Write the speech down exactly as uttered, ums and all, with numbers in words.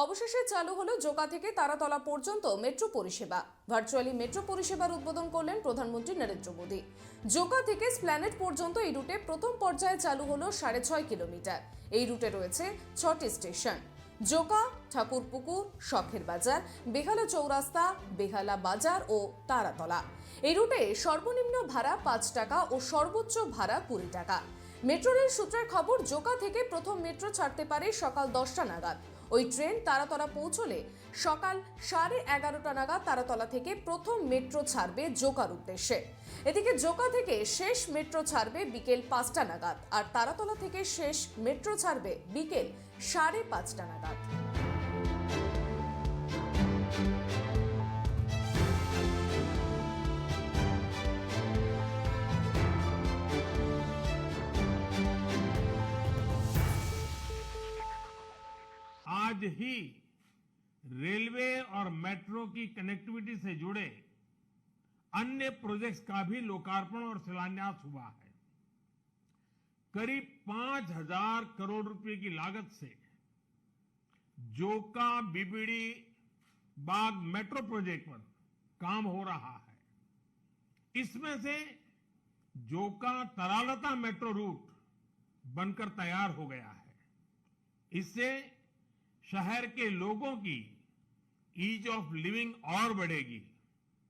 অবশেষে চালু হলো জোকা থেকে তারাতলা পর্যন্ত মেট্রো পরিষেবা। ভার্চুয়ালি মেট্রো পরিষেবার উদ্বোধন করলেন প্রধানমন্ত্রী নরেন্দ্র মোদী। জোকা থেকে স্প্ল্যানেড পর্যন্ত এই রুটে প্রথম পর্যায়ে চালু হলো সাড়ে ছয় কিলোমিটার। এই রুটে রয়েছে ছটি স্টেশন: জোকা, ঠাকুরপুকুর, শখের বাজার, বেহালা চৌরাস্তা, বেহালা বাজার ও তারাতলা। এই রুটে সর্বনিম্ন ভাড়া পাঁচ টাকা ও সর্বোচ্চ ভাড়া কুড়ি টাকা। মেট্রো রেল সূত্রের খবর, জোকা থেকে প্রথম মেট্রো ছাড়তে পারে সকাল দশটা নাগাদ। ওই ট্রেন তারাতলা পৌঁছলে সকাল সাড়ে এগারোটা নাগাদ তারাতলা থেকে প্রথম মেট্রো ছাড়বে জোকার উদ্দেশ্যে। এদিকে জোকা থেকে শেষ মেট্রো ছাড়বে বিকেল পাঁচটা নাগাদ, আর তারাতলা থেকে শেষ মেট্রো ছাড়বে বিকেল সাড়ে পাঁচটা নাগাদ। आज ही रेलवे और मेट्रो की कनेक्टिविटी से जुड़े अन्य प्रोजेक्ट्स का भी लोकार्पण और शिलान्यास हुआ है। करीब पांच हजार करोड़ रुपए की लागत से जोका बीबीडी बाग मेट्रो प्रोजेक्ट पर काम हो रहा है। इसमें से जोका तरालता मेट्रो रूट बनकर तैयार हो गया है। इससे शहर के लोगों की ईज ऑफ लिविंग और बढ़ेगी।